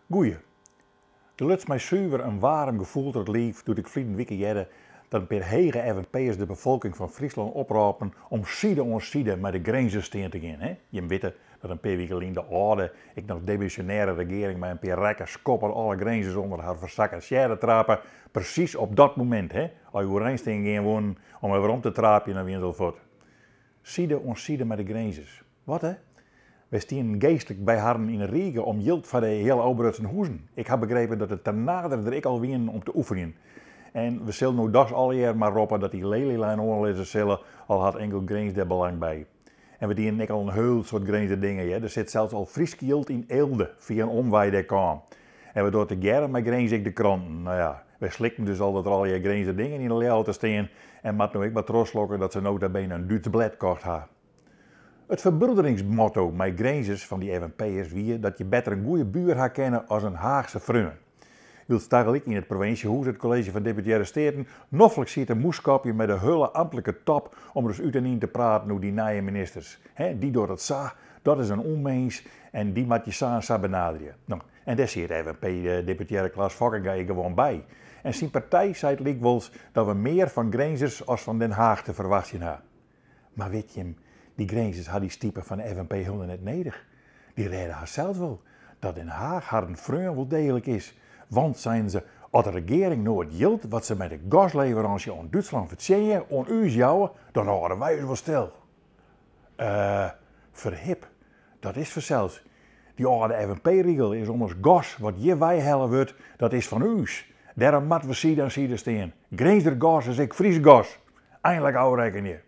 Goeie. Der luts my suver in waarm gefoel troch it liif doe't ik ferline wike hearde dat in pear hege FNP'ers de befolking fan Fryslân oprôpen om side oan side mei de Grinzers stean te gean. Hè? Jim witte dat in pear wike lyn de âlde, ek noch demisjonêre regearing mei in pear rekke skoppen alle Grinzers ûnder har fersakke sjedde trape. Presys op dat momint, hè, as je oerein stean gean woenen om wer werom te traapjen, dan wiene se al fuort. Side oan side mei de Grinzers. Wat hè? Wy stienen geastlik by harren yn 'e rige om jild foar de heal ôfbrutsen huzen. Ik ha begrepen dat de Ternaarders der ek al wienen om te oefenjen. En we sille no dochs allegear mar roppe dat dy Lelylijn oanlizze sille, al hat inkeld Grins dêr belang by. En we dienen ek al in heul soad Grinzer dingen, hear. Der sit sels al Frysk jild yn Eelde fia in omwei dêr kaam. En we dogge tegearre mei Grins ek de kranten. No ja, wy slikten dus al dat der allegear Grinzer dingen yn 'e Ljouwerter stean en moat no ek mar trochslokke dat se nota bene in Dúts blêd kocht ha. It ferbroederingsmotto mei Grinzers fan dy FNP'ers wie dat je better in goeie buer ha kinne as in Haachse freon. Wylst tagelyk yn it provinsjehûs it kolleezje fan Deputearre Steaten noflik siet te mûskopjen mei de hulle amtlike top om ris út en yn te praten oer dy nije ministers. Hè, dy docht it sa, dat is in ûnmins en dy moat je sa en sa benaderje. No, en dêr siet FNP-deputearre Klaas Fokkinga ek gewoan by. En syn partij seit lykwols dat we mear fan Grinzers as fan Den Haach te ferwachtsjen ha. Mar wit jim, dy Grinzers ha dy stipe fan de FNP hielendal net nedich. Dy rêde harsels wol. Dat Den Haach harren freon wol deeglik is. Want, seinen se, as de regearing no it jild wat se mei de gasleveransje oan Dútslân fertsjinje oan ús jouwe, dan hâlde wy ús wol stil. Eh, ferhip, dat is fansels. Dy âlde FNP-rigel is ommers gas wat hjir weihelle wurdt, dat is fan ús. Dêrom moatte we side oan side stean. Grinzer gas is ek Frysk gas. Einlik ôfrekkenje.